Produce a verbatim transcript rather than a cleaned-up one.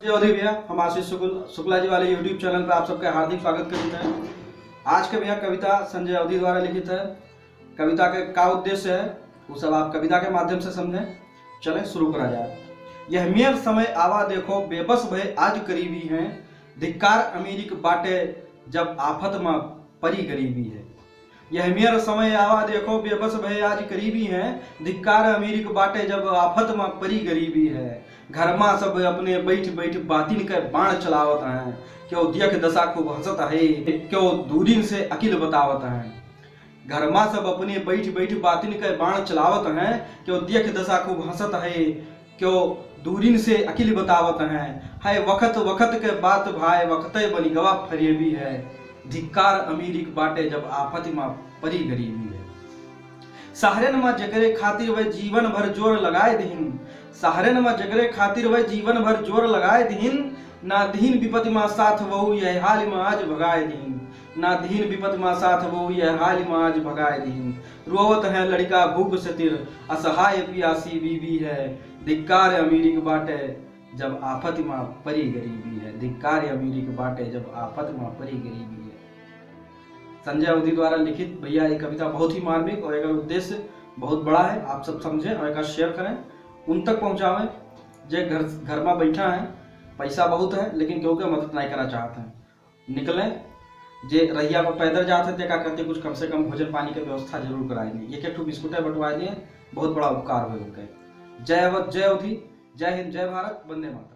संजय अवधी भैया, हम आशीष शुक्ल, शुक्ला जी वाले YouTube चैनल पे आप सबके हार्दिक स्वागत करते हैं। आज के भैया कविता संजय अवधी द्वारा लिखित है। कविता के का उद्देश्य है, वो सब आप कविता के माध्यम से समझें। चलें, शुरू करा जाए। यह मेर समय आवा देखो, बेबस भय आज करीबी हैं। धिक्कार अमीरी के बाटे, जब आफत मा परी गरीबी है। यह मेर समय आवा देखो, बेबस भय आज करीबी हैं। धिक्कार अमीरी के बाटे, जब आफत मा परी गरीबी है। घर मा सब अपने बैठ बैठ बातिन के बाण चलावत हैं। क्यों दियक दशा खूब हंसत है, क्यों दूरिन से अकिल बतावत हैं। घर मा सब अपने बैठ बैठ बातिन के बाण चलावत हैं। क्यों दियक दशा खूब हंसत है, क्यों दूरिन से अकिल बतावत हैं। है वखत वखत के बात भाई, वखते बनिगवा फरेबी है। धिक्कार अमीरी के बाटे, जब आफत मा परी गरीबी है। सहरन मा जकरे खातिर वह जीवन भर जोर लगाए दिहिन। सहरन मा जकरे खातिर वह जीवन भर जोर लगाए दिहिन। ना दिहिन विपति मा साथ वहू यह हाल मा आज भगाए दिहिन। ना दिहिन विपति मा साथ वहू यह हाल मा आज भगाए दिहिन। रोवत हैं लड़िका भूख से तिर, असहाय पियासी बीबी है। धिक्कार अमीरी के बाटे, जब आफत मा परी गरीबी है। धिक्कार अमीरी के बाटे, जब आफत मा परी गरीबी है। संजय अवधी द्वारा लिखित भैया ये कविता बहुत ही मार्मिक और एकर उद्देश्य बहुत बड़ा है। आप सब समझें और एका share करें, उन तक पहुँचावें जे घर, घर मा बैठा है, पैसा बहुत है लेकिन केहू के मदद नहीं करा चाहत हैं। निकलें, जे रहिया पर पैदल जात हैं, तेका करते कुछ कम से कम भोजन पानी के व्यवस्था जरूर कराए दें। एक एक ठो बिस्कुटे बंटवाए दें, बहुत बड़ा उपकार होए उनके। जय अवध, जय अवधी, जय हिंद, जय भारत, वंदे मातरम।